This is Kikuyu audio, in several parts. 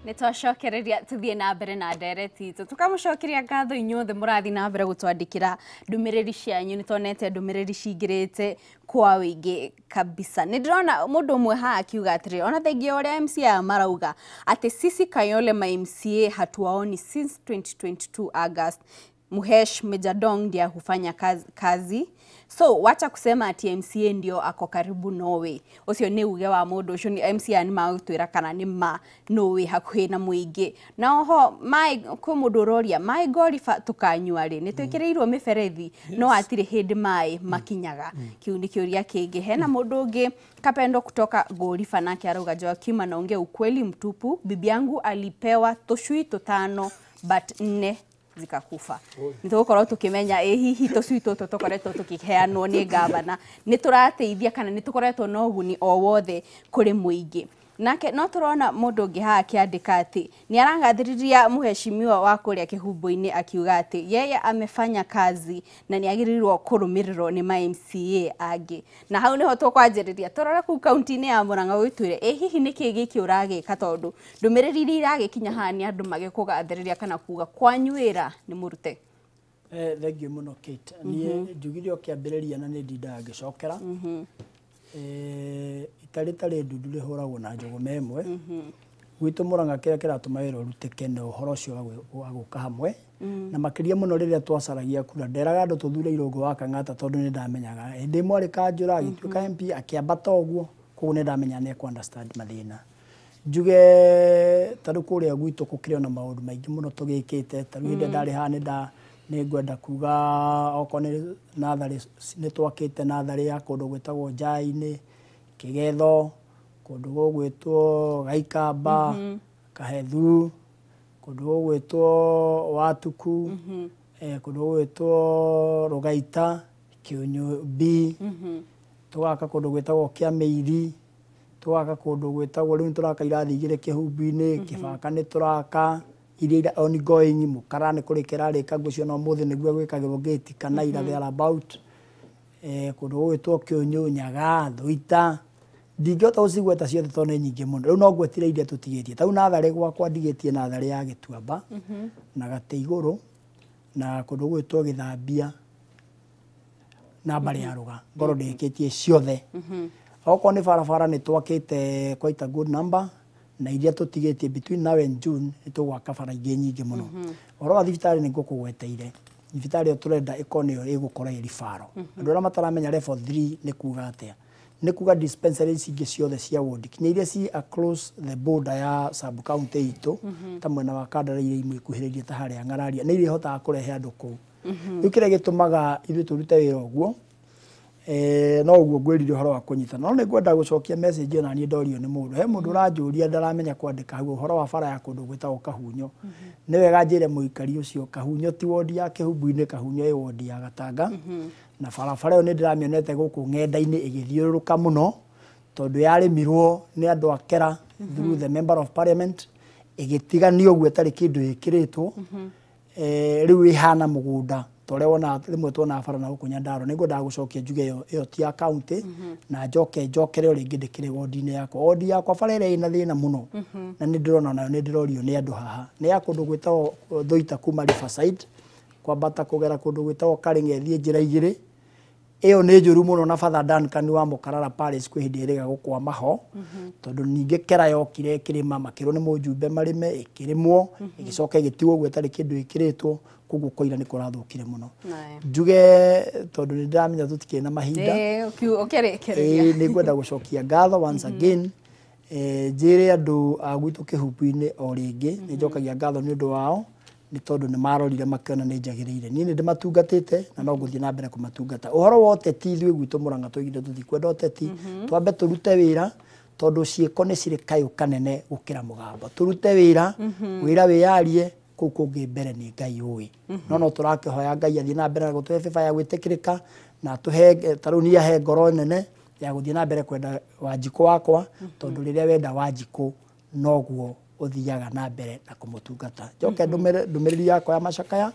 Nĩtwacokereria tuthiĩ na mbere na ndereti itũ, tũkamũcokeria ngatho inyuothe mũrathiĩ na mbere gũtwandĩkĩra ndũmĩrĩri cianyu. Nĩtuonete ndũmĩrĩri cingĩrĩte kwa wĩingĩ kabisa. Nĩ ndĩrona mũndũ ũmwe haha akiuga atĩrĩrĩ, ona thengia ũrĩa MCA aya marauga atĩ sisi Kayole ma MCA hatuwaoni since 2022 August. Muhesh Mejadong ndiye hufanya kazi, so wacha kusema ati MCA ndio ako karibu nowe. Ucio nĩ uge wa mũndũ ũcio. Nĩ MCA nĩ magũtwĩra kana nĩ ma nũĩ hakuhĩ na mũingĩ. Na oho maĩ, kwĩ mũndũ ũroria maĩ ngoriba tũkanyua rĩ? Nĩ twĩkĩrĩirwo mĩberethi no hatirĩ hĩndĩ maĩ makinyaga. Kĩu nĩ kĩũria kĩngĩ. Hena mũndũ ũngĩ, Kapendo kutoka Gorifa, nake arauga, "Joakim anaongea ukweli mtupu. Bibi yangu alipewa tũcui tũtano but nne zikakufa." Nĩ tũgũkorwo tũkĩmenya ĩ hihi tũcui tũtũ tũkoretwo tũkĩheanwo nĩ gavana nĩ tũrateithia kana nĩ tũkoretwo na ũguni o wothe kũrĩ mũingĩ. Nake no tũrona mũndũ ũngĩ haha akĩandĩka atĩ nĩ aragathĩrĩria mũheshimiwa wa kũrĩa Kĩhumbu-inĩ, akiuga atĩ yeye amefanya kazi na nĩ agĩrĩirwo kũrũmĩrĩrwo nĩ ma MCA angĩ. Na hau nĩho tũkwanjĩrĩria tũrore kũu kaunti-inĩ ya Murang'a, gwĩtwĩre ĩ hihi nĩkĩ gĩkĩ ũragĩka, tondũ ndũmĩrĩri iria iragĩkinya haha nĩ andũ magĩkũgathĩrĩria kana kuga kwanyu wĩra nĩ mũrute. Thengiũ mũno, Kate. Niĩ njugire o kĩambĩrĩria na nĩ ndindaga ngĩcokera. Itarĩ tarĩ ndundu rĩhũragwo na njũgũma ĩmwe. Gwitũ Murang'a kĩrĩa kĩratũma wĩra ũrutĩke nĩ ũhoro ũcio wa gũka hamwe, na makĩria mũno rĩrĩa twacaragia kura nderaga andũ tũthure Irũngũ wa Kang'ata, tondũ nĩ ndamenyaga hĩndĩ ĩmwe arĩ kanjũra agĩtuĩka MP akĩambata ũguo, koguo nĩ ndamenyaga nĩ ekũ understand mathĩna. Njuge ta rĩu kũrĩa gwitũ gũkĩrĩ ona maũndũ maingĩ mũno tũgĩkĩte. Ta rĩu hĩndĩ ĩrĩa ndarĩ haha nĩ ngwenda kuga okorwo nĩ natharĩ, nĩ twakĩte natharĩ ya kũndũ gwĩtagwo Njai-inĩ, Kĩgetho, kũndũ gũgwĩtwo Gaikamba, Kahethu, kũndũ gũgwĩtwo Watuku, kũndũ gũgwĩtwo Rũgaita, Kĩũnyũ B, tũgaka kũndũ gwĩtagwo Kĩamĩiri, tũgaka kũndũ gwĩtagwo, rĩu nĩ tũraka irathi igĩrĩ Kĩhumbu-inĩ, Kĩbaka nĩ tũraka iria ira ongoing, Mũkara nĩ kũrĩka ĩrarĩka, ngwĩciria ona ũmũthĩ nĩguo gwĩkagĩrwo gate kana ira thereabout, kũndũ gũgwĩtwo Kĩũnyũ, Nyaga, Thũita. Ndingĩhota gũcigweta ciothe tondũ nĩ nyingĩ mũno. Rĩu no ngwetire iria tũtigĩtie. Ta rĩu natharĩ gwakwa ndigĩtie natharĩ ya Gĩtuamba na Gatĩ Igũrũ na kũndũ gũgwĩtwo Gĩthambia na Mbarĩ ya Rũga, ngorwo ndĩkĩtie ciothe. Okorwo nĩ barabara, nĩ twakĩte quite a good number, na iria tũtigĩtie between now and June nĩ tũgwaka bara ingĩ nyingĩ mũno. Ũhoro wa thibitarĩ nĩ ngũkũgweteire. Thibitarĩ ĩyo tũrenda ĩkorwo nĩyo ĩgũkorwo ĩ referral. Andũ arĩa mataramenya level 3 nĩ kuga atĩa, nĩ kuga dispensary ici ingĩ ciothe cia ward, kinya iria ci across the border ya sub county itũ, ta mwena wa Kandara, iria imwe ikuhĩrĩirie ta harĩa Ng'araria, nĩ irĩhotaga kũrehe andũ kũu. Rĩu kĩrĩa gĩtũmaga ithuĩ tũrute wĩra ũguo, no ũguo ngwĩrire ũhoro wa kũnyitana. No nĩ ngwenda gũcokia message ona niĩ ndorio nĩ mũndũ. He mũndũ ũranjũria ndaramenya kwandĩka hau ũhoro wa bara ya kũndũ gwĩtagwo Kahunyo. Nĩ wega njĩre mũikari ũcio Kahunyo ti wondi ya Kĩhumbu-inĩ, Kahunyo ĩ wondi ya Gatanga. Na barabara ĩyo nĩ ndĩramĩonete gũkũ ng'enda-inĩ ĩgĩthiũrũrũka mũno, tondũ yarĩmirwo nĩ andũ a Kera through the member of parliament, ĩgĩtiganio ũguo ĩtarĩ kĩndũ ĩkĩrĩtwo. Rĩu ĩhana mũgũnda ta ũrĩa wonaga rĩmwe tuonaga bara na gũkũ Nyandarua. Nĩ ngwendaga gũcokia njuge ĩyo ti ya county, na njoke njokere o rĩngĩ ndĩkĩrĩ wondi-inĩ yakwa. Wondi yakwa bara ĩrĩa ĩna thĩna mũno na nĩ ndĩrona nayo nĩ ndĩrorio nĩ andũ haha nĩ ya kũndũ gwĩtagwo Thũita, kuma Riverside kwambata kũgera kũndũ gwĩtagwo Karĩng'e, thiĩ njĩra igĩrĩ. Ĩyo nĩ njũru mũno, na Father Duncan wa Mũkarara Parish kwĩ hĩndĩ ĩrĩga gũkwama ho, tondũ ningĩ Kera yokire ĩkĩrĩma, makĩrwo nĩ mũjumbe marĩme, ĩkĩrĩmwo, ĩgĩcoka ĩgĩtigwo ũguo ĩtarĩ kĩndũ ĩkĩrĩtwo, koguo koira nĩ kũrathũkire mũno. Njuge tondũ nĩ ndĩramenya tũtikĩrĩ na mahinda. Ũkĩrĩkĩrĩria. Ĩĩ, nĩ ngwenda gũcokia ngatho once again, njĩre andũ a gwitũ Kĩhumbu-inĩ o rĩngĩ nĩ njokagia ngatho nĩ ũndũ wao, nĩ tondũ nĩ marorire makĩona nĩ njagĩrĩire. Niĩ nĩ ndĩmatungatĩte na no ngũthiĩ na mbere kũmatungata. Ũhoro wa ũteti, ithuĩ gwitũ Mũrang'a tũigire tũtikwenda ũteti. Twambe tũrute wĩra, tondũ ciĩko nĩ cirĩ kayũ kanene gũkĩra mũgambo. Tũrute wĩra, wĩra wĩyarie. Kũu kũngĩ mbere nĩ Ngai ũĩ, no tũrakĩhoya Ngai athiĩ na mbere na gũtũhe favor ya gwĩtĩkĩrĩka na atũhe, ta rĩu niĩ ahe ngoro nene ya gũthiĩ na mbere kwenda Wanjikũ wakwa, tondũ rĩrĩa wenda Wanjikũ noguo ũthiaga na mbere na kũmũtungata. Njoke ndũmĩrĩri yakwa ya macakaya,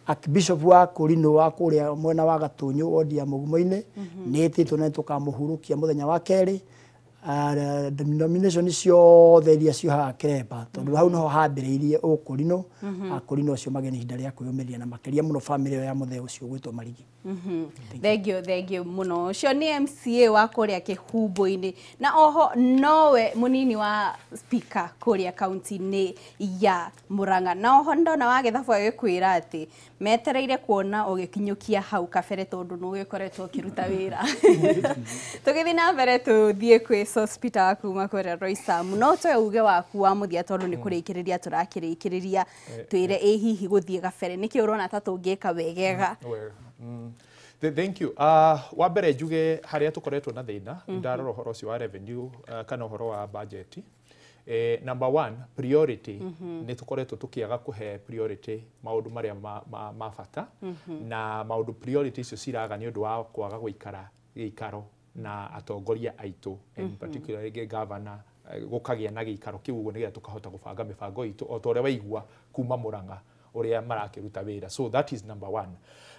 Archbishop wa Kũrinũ wa kũrĩa mwena wa Gatũnyũ, wondi ya Mũgumo-inĩ, nĩ ĩtĩtwo na nĩ tũkamũhurũkia mũthenya wa kerĩ. Denomination ciothe iria ciohaga kĩremba, tondũ hau niho hambĩrĩirie ũkũrinũ. Akũrinũ acio magĩe na ihinda rĩa kwĩyũmĩrĩria, na makĩria mũno bamĩrĩ ĩyo ya mũthee ũcio gwĩtwo Marigi. Thengio, thengio mũno. Ũcio nĩ MCA wa kũrĩa Kĩhumbũ-inĩ, na oho nowe mũnini wa speaker kũrĩa kaunti-inĩ ya Murang'a. Na oho ndona wa gĩthabu agĩkwĩra atĩ metereire kuona ũgĩkinyũkia hau kabere, tondũ nĩ ũgĩkoretwo ũkĩruta wĩra. Tũgĩthiĩ na mbere, tũthiĩ kwĩ Sospeter wa kuma kũrĩa Roysambu. No tũhe uge waku wa mũthia, tondũ nĩ kũrĩkĩrĩria tũrakĩrĩkĩrĩria. Twĩre, ĩ hihi gũthiĩ gabere nĩkĩ ũrona ta tũngĩka wegega? Wega. Thank you. Wa mbere njuge harĩa tũkoretwo na thĩna, ndarora ũhoro ũcio wa revenue, kana ũhoro wa budget. Number one priority, nĩ tũkoretwo tũkĩaga kũhe priority maũndũ marĩa ma bata, na maũndũ priority icio ciraga nĩ ũndũ wa kwaga gũikara gĩikaro na atongoria aitũ, in particular rĩngĩ governor, gũkagĩa na gĩikaro kĩu ũguo nĩgetha tũkahota gũbanga mĩbango itũ o ta ũrĩa waigua kuma Murang'a ũrĩa marakĩruta wĩra. So that is number one.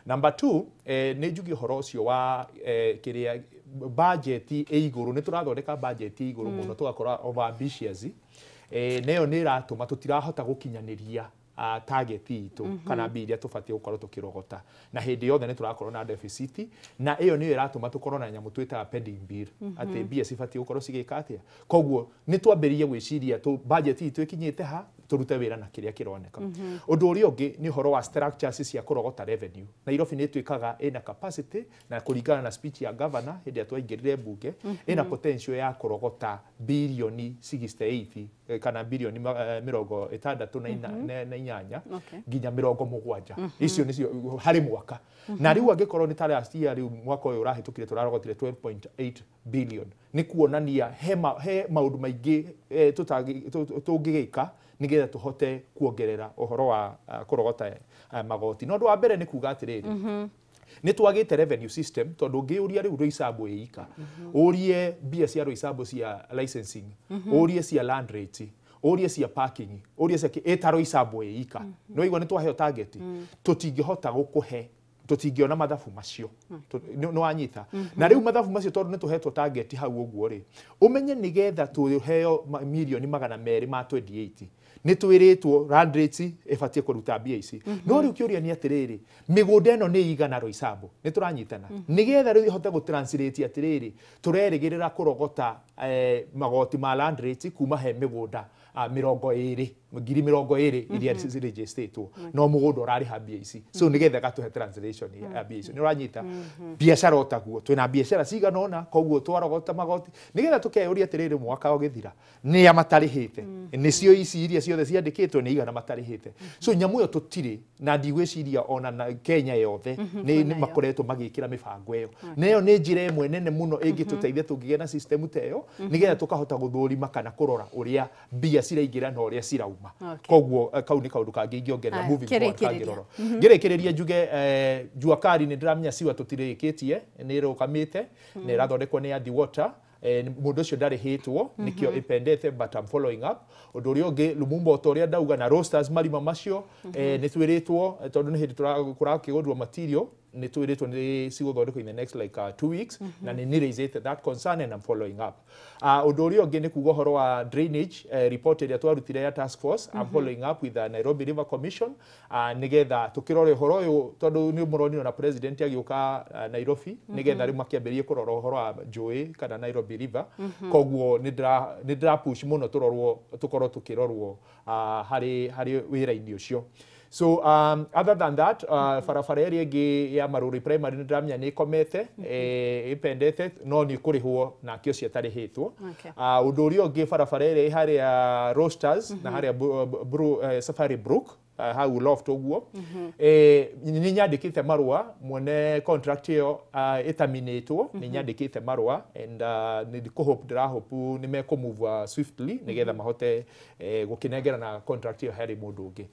Number two, nĩ njuge ũhoro ũcio wa kĩrĩa budget ĩ igũrũ. Nĩ tũrathondeka budget ĩ igũrũ mũno, tũgakorwo over ambitious, na ĩyo nĩ ĩratũma tũtirahota gũkinyanĩria target itũ kana mbia iria tũbatiĩ gũkorwo tũkĩrogota, na hĩndĩ yothe nĩ tũrakorwo na deficit, na ĩyo nĩyo ĩratũma tũkorwo na nyamũ twĩtaga pending bill, atĩ mbia cibatiĩ gũkorwo cigĩka atĩa. Koguo nĩ twambĩrĩrie gwĩciria tũ budget itũ ĩkinyĩte ha, tũrute wĩra na kĩrĩa kĩroneka. Ũndũ ũrĩa ũngĩ nĩ ũhoro wa structures cia kũrogota revenue. Nairobi nĩ ĩtuĩkaga ĩna capacity, na kũringana na speech ya governor hĩndĩ ĩrĩa twaingĩrire mbunge, ĩna potential ya kũrogota birioni 68, kana birioni 68 na inya nginya 70. Icio nĩcio harĩ mwaka. Na rĩu angĩkorwo nĩ ta last year, rĩu mwaka ũyũ ũrahĩtũkire, tũrarogotire 12.8 billion, nĩ kuonania he maũndũ maingĩ tũngĩgĩka nĩgetha tũhote kuongerera ũhoro wa kũrogota magoti. Na ũndũ wa mbere nĩ kuga atĩrĩrĩ, nĩ twagĩte revenue system, tondũ ũngĩũria rĩu Roysambu ĩika, ũrie mbia cia Roysambu cia licensing, ũrie cia land rate, ũrie cia parking, ũrie cia ĩta Roysambu ĩika, nĩ waigua nĩ twaheo target, tũtingĩhota gũkũhe, tũtingĩona mathabu macio. Nĩ wanyita? Na rĩu mathabu macio, tondũ nĩ tũhetwo target hau ũguo rĩ, ũmenye nĩgetha tũheo mirioni 228 nĩ twĩrĩtwo land rates ĩbatiĩ kũruta mbia ici. No rĩu kĩũria nĩ atĩrĩrĩ, mĩgũnda ĩno nĩ igana Roysambu? Nĩ tũranyitana? Nĩgetha rĩu ĩhote gũtranslate atĩrĩrĩ, tũrerĩgĩrĩra kũrogota magoti ma land rates kuma he mĩgũnda 20,000, 20,000 iria cirĩnjĩstĩtwo, no mũgũnda ũrarĩha mbia ici. So nĩgetha gatũhe translation ya mbia icio. Nĩ ũranyita? Biacara otaguo, twĩna biacara cigana ũna. Koguo twarogota magoti, nĩgetha tũkeyũria atĩrĩrĩ, mwaka ũgĩthira nĩa matarĩhĩte? Nĩcio ici iria ciothe ciandĩkĩtwo, nĩ igana matarĩhĩte? So nyamũ ĩyo tũtirĩ na, ndigwĩciria ona na Kenya yothe nĩ makoretwo magĩkĩra mĩbango ĩyo. Na ĩyo nĩ njĩra ĩmwe nene mũno ĩngĩtũteithia tũngĩgĩa na system ta ĩyo, nĩgetha tũkahota gũthũrima kana kũrora ũrĩa mbia ciraingĩra na ũrĩa cirauma. Koguo kau nĩ kaũndũ kangĩ ingĩongerera Aya, moving forward. Kĩrĩkĩrĩria. Kangĩrorwo ngĩrĩkĩrĩria njuge, Jua Kali nĩ ndĩramenya ciwa tũtirĩkĩtie, nĩ ĩrũgamĩte na ĩrathondekwo nĩ Athi Water. Mũndũ ũcio ndarĩhĩtwo, nĩkĩo ĩpendete, but I'm following up. Ũndũ ũrĩa ũngĩ, Lumumba, o ta ũrĩa ndauga, na Roasters marima macio, nĩ twĩrĩtwo, tondũ nĩ hĩndĩ kũrakĩgũrwo material, nĩ twĩrĩtwo nĩ cigũthondekwo in the next like 2 weeks, na nĩ nĩ raised that concern and I'm following up. Ũndũ ũrĩa ũngĩ nĩ kuga ũhoro wa drainage, report ĩrĩa twarutire ya task force. I'm following up with the Nairobi River Commission, nĩgetha tũkĩrore ũhoro ũyũ, tondũ nĩ mũronire na president agĩũka Nairobi, nĩgetha rĩu makĩambĩrĩrie kũrora ũhoro wa njũĩ kana Nairobi River. Koguo nĩ ndĩra push mũno tũrorwo, tũkorwo tũkĩrorwo harĩ wĩra-inĩ ũcio. So other than that, barabara ĩrĩa ĩngĩ ya Maruri Primary nĩ ndĩramenya nĩ ĩkomete, ĩpendete, no nĩ kũrĩhwo nake ũcio atarĩhĩtwo. Ũndũ ũrĩa ũngĩ, barabara ĩrĩa ĩ harĩa Roasters na harĩa Safari Brook, hau loft ũguo, nĩ nyandĩkĩte marũa mwene contract ĩyo ĩtaminĩtwo. Nĩ nyandĩkĩte marũa and nĩ kũhope, ndĩrahope nĩ mekũmove swiftly nĩgetha mahote gũkĩnengerana contract ĩyo harĩ mũndũ ũngĩ.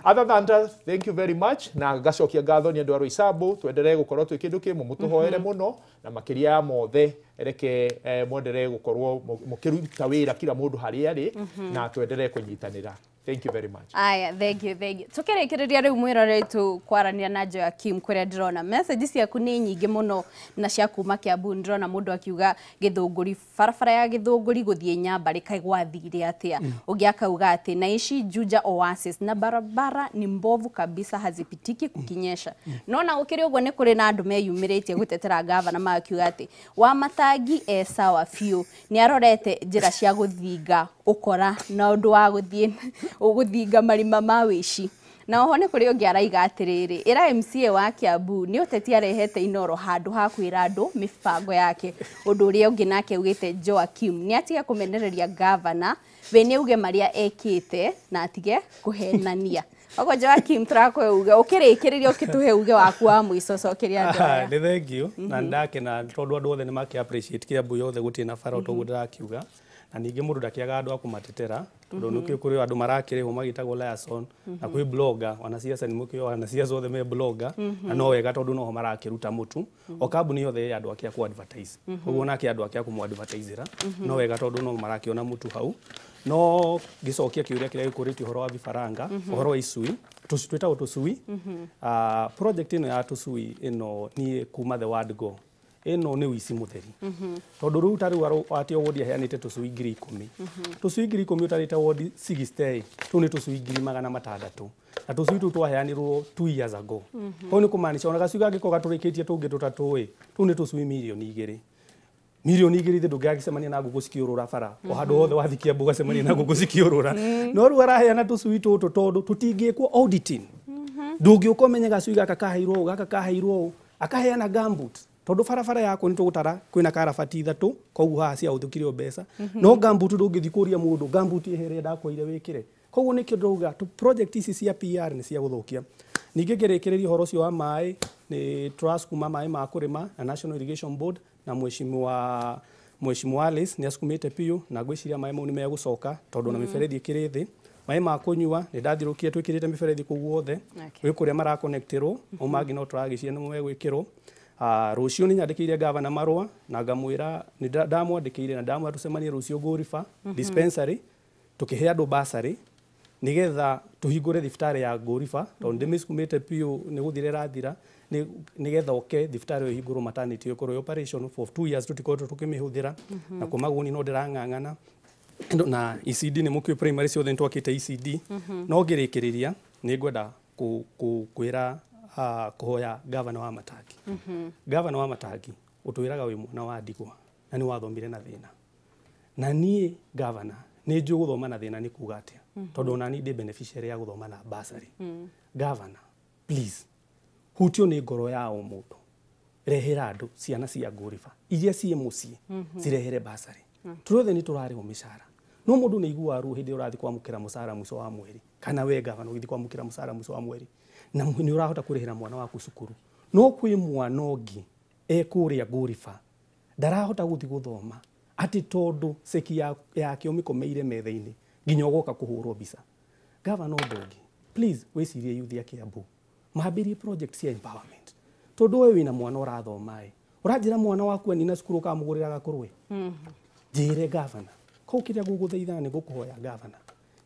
Other than that, thank you very much, na ngacokia ngatho nĩ andũ a Roysambu. Twenderee gũkorwo twĩ kĩndũ kĩmwe, mũtũhoere mũno, na makĩria ya mothe reke mwenderee gũkorwo mũkĩruta wĩra kila mũndũ harĩa arĩ, na twenderee kũnyitanĩra. Thank you very much. Aya, thank you, thank you. Tukĩrĩkĩrĩria rĩu mwĩroreri tũkwaranĩria na Joakim kũrĩa ndĩrona message ciaku nĩ nyingĩ mũno na cia kuma Kiambu. Ndĩrona mũndũ akiuga Gĩthũngũri, barabara ya Gĩthũngũri gũthiĩ Nyambarĩ kaĩ gwathire atĩa? Ũngĩ akauga atĩ naishi Juja Oasis na barabara ni mbovu kabisa, hazipitiki kukinyesha. No na gũkĩrĩ ũguo nĩ kũrĩ na andũ meyumĩrĩtie gũtetera gavana makiuga atĩ Wamatangi e sawa biũ, nĩ arorete njĩra cia gũthinga ũkora na ũndũ wa gũthiĩ gũthinga marima ma wĩici. Na oho nĩ kũrĩ ũngĩ araiga atĩrĩrĩ, ĩra MCA wa Kiambu nĩ ũteti arehete Inoro handũ ha kwĩra andũ mĩbango yake. Ũndũ ũrĩa ũngĩ nake augĩte Joakim nĩ atige kũmenereria gavana, we nĩ auge marĩa ekĩte na atige kũhenania. Oguo Joakim tũrakũhe uge ũkĩrĩkĩrĩria ũkĩtũhe uge waku wa mũico cokeria andũ aya. Nĩ thank you na ndakena tondũ andũ othe nĩ makĩ appreciate Kiambu yothe gũtirĩ na bara toguo ndĩrakiuga, na ningĩ mũndũ ndakĩaga andũ a kũmatetera tondũ nĩkĩo kũrĩ andũ marakĩrĩhwo magĩtagwo liaison na kwĩ blogger, wanasiasa nĩ mũkĩo, wanasiasa othe me blogger na no wega tondũ noho marakĩruta mũtu o kambuni yothe ĩ andũ ake a kũ advertise, koguo nake andũ ake a kũmũ advertisera no wega tondũ no marakĩona mũtu hau. No ngĩcokia kĩũria kĩrĩa gĩkũrĩtie ũhoro wa vifaranga, ũhoro wa icui twĩtagwo tũcui, project ĩno ya tũcui ĩno niĩ kuma the word go ĩno nĩ ũici mũtheri tondũ rĩu ta rĩu atĩ o wodi aheanĩte tũcui 10,000, tũcui 10,000 ũtarĩte wodi 60, tũu nĩ tũcui 600,000 na tũcui tũu twaheanirwo 2 years ago. Koguo nĩ kũmaanisha ona gacui gangĩkorwo gatũrĩkĩtie tũngĩ tũtatũ ĩ, tũu nĩ tũcui 2 mirioni. 2 mirioni ithe ndũngĩgagĩcemania na ngũkũ cikĩũrũra bara o handũ hothe wathiĩ Kiambu ũgacemania na ngũkũ cikĩũrũra. No rĩu araheana tũcui tũtũ tondũ tũtingĩkwo auditing, ndũngĩũka ũmenye gacui gaka kaheirwo ũũ, gaka kaheirwo ũũ, akaheana gumboot tondũ barabara yakwo nĩ tũgũtara kwĩna karabati ithatũ, koguo haha ciahũthĩkire o mbeca no gumboot ndũngĩthiĩ kũria mũndũ gumboot ĩhe ĩrĩa ndakũheire wĩkĩre. Koguo nĩkĩo ndauga project ici cia PR nĩ cia gũthũkia. Ningĩ ngĩrĩkĩrĩria ũhoro ũcio wa maĩ, nĩ tũrasukuma maĩ ma kũrĩma na National Irrigation Board na mheshimiwa Alice nĩ asukumĩte biũ na ngwĩciria maĩ mau nĩ megũcoka tondũ na mĩberethi ĩkĩrĩ thĩ. Maĩ ma kũnyua nĩ ndathirũkire twĩkĩrĩte mĩberethi kũu guothe gwĩ kũrĩa marakonektĩrwo, mau mangĩ no tũragĩciria nĩmo megwĩkĩrwo. Rũciũ nĩ nyandĩkĩire gavana marũa na ngamwĩra nĩ ndamwandĩkĩire na ndamwĩra tũcemanie rũciũ Ngũriba dispensary tũkĩhe andũ basarĩ nigetha tũhingũre thibitarĩ ya Ngũriba tondũ ndĩmĩsukumĩte biũ nĩ gũthira ĩrathira, nĩgetha oke thibitarĩ ĩyo ĩhingũrwo maternity ĩkorwo ĩ operation for 2 years tũtikoretwo tũkĩmĩhũthĩra na kuma Maguni no ndĩrang'ang'ana na ECD nĩ mũkĩũĩ primary ciothe nĩ twakĩte ECD. No ngĩrĩkĩrĩria nĩ ngwenda kwĩra kũhoya gavana wa Matangi, gavana wa Matangi ũtwĩraga wĩ mwana wa ndigwa na nĩ wathomire na thĩna, na niĩ gavana nĩ njũĩ gũthoma na thĩna nĩ kuga atĩa tondũ ona niĩ ndĩ beneficiary ya gũthoma na bursary. Gavana, please hutio nĩ ngoro ya o mũndũ, rehera andũ ciana cia Ngũriba iria ciĩ mũciĩ cirehere bursary. Tũrĩ othe nĩ tũrarĩhwo mĩcara no mũndũ nĩ aiguaga ruo hĩndĩ ĩrĩa ũrathiĩ kwamũkĩra mũcara mũico wa mweri kana we gavana ũgĩthiĩ kwamũkĩra mũcara mũico wa mweri na nĩ ũrahota kũrĩhĩra mwana waku cukuru, no kwĩ mwana ũngĩ e kũrĩa Ngũriba ndarahota gũthiĩ gũthoma atĩ tondũ ceki yake ũmĩkomeire metha-inĩ nginya ũgoka kũhũrwo mbica. Gavana, ũndũ ũngĩ, please wĩcirie youth ya Kiambu mambĩrie project cia empowerment tondũ we wĩna mwana ũrathoma ĩ, ũranjĩra mwana waku anina cukuru ũkamũgũrĩra gakũrwe njĩre gavana. Kau kĩrĩa ngũgũthaitha nĩ gũkũhoya gavana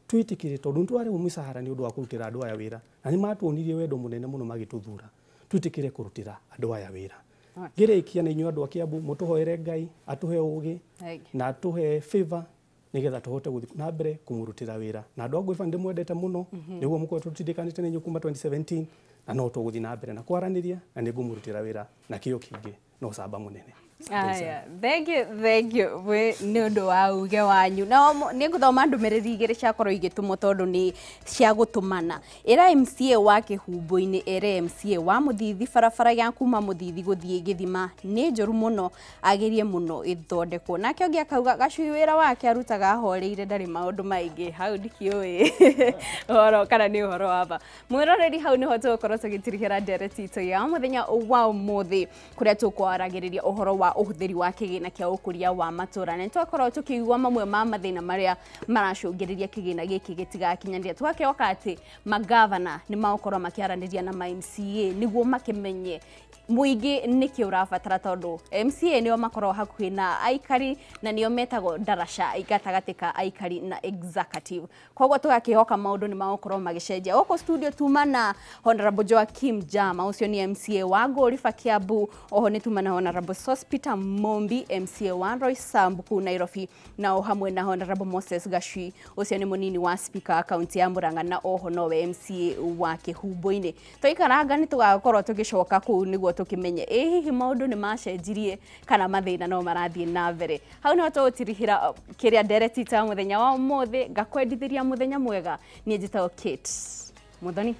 twĩtĩkĩre tondũ nĩ tũrarĩhwo mĩcara nĩ ũndũ wa kũrutĩra andũ aya wĩra na nĩ matuonirie wendo mũnene mũno magĩtũthura, twĩtĩkĩre kũrutĩra andũ aya wĩra. Ngĩrĩkia na inyuĩ andũ a Kiambu mũtũhoere Ngai atũhe ũgĩ na atũhe favor nĩgetha tũhote gũthiĩ na mbere kũmũrutĩra wĩra na andũ a Ngũriba nĩ ndĩmwendete mũno nĩguo mũkoretwo tũtindĩkanĩte na inyuĩ kuma 2017 na no tũgũthiĩ na mbere na kwaranĩria na nĩ ngũmũrutĩra wĩra na kĩo kĩingĩ na ũcamba mũnene. Aya, thank you, thank you we nĩ ũndũ wa uge wanyu. Na nĩ ngũthoma ndũmĩrĩri igĩrĩ ciakorwo igĩtũmwo tondũ nĩ cia gũtũmana. Ĩra MCA wa Kĩhumbũ-inĩ, ĩre MCA wa Mũthithi barabara ya kuma Mũthithi gũthiĩ Gĩthima nĩ njũru mũno, agerie mũno ĩthondekwo. Nake ũngĩ akauga gacui wĩra wake arutaga ahoreire ndarĩ maũndũ maingĩ hau, ndikĩũĩ ũhoro kana nĩ ũhoro wa ma. Mwĩroreri, hau nĩho tũgũkorwo tũgĩtirihĩra ndereti itũ ya mũthenya wa ũmũthĩ kũrĩa tũkwaragĩrĩria ũhoro wa wa ũhũthĩri wa kĩgĩna kĩa ũkũria wa matũra, na nĩtwakorwo tũkĩigua mamwe ma mathĩna marĩa maracũngĩrĩria kĩgĩna gĩkĩ gĩtigakinyanĩria. Tũgakĩoka atĩ magavana nĩ magũkorwo makĩaranĩria na ma MCA nĩguo makĩmenye mũingĩ nĩkĩ ũrabatara, tondũ MCA nĩo makoragwo hakuhĩ na aikari na nĩo metagwo ndaraca gatagatĩ ka aikari na executive. Koguo tũgakĩhoka maũndũ nĩ magũkorwo magĩcenjia. Gũkũ studio tuma na Honorable Joakim Jama, ũcio nĩ MCA wa Ngũriba Kiambu. Oho nĩ tuma na Honorable Sospeter Mombi, MCA wa Roysambu kũu Nairobi, na o hamwe na Honorable Moses Gachui, ũcio nĩ mũnini wa speaker kaunti ya Murang'a na oho nowe MCA wa Kĩhumbu-inĩ. Twaikaranga nĩ tũgakorwo tũgĩcoka kũu nĩguo tũkĩmenye ĩ hihi maũndũ nĩ macenjirie kana mathĩna no marathiĩ na mbere. Hau nĩho tũgũtirihĩra kĩrĩa ndereti ta mũthenya wa ũmũthĩ. Ngakwendithĩria mũthenya mwega. Niĩ njĩtagwo Kate Muthoni.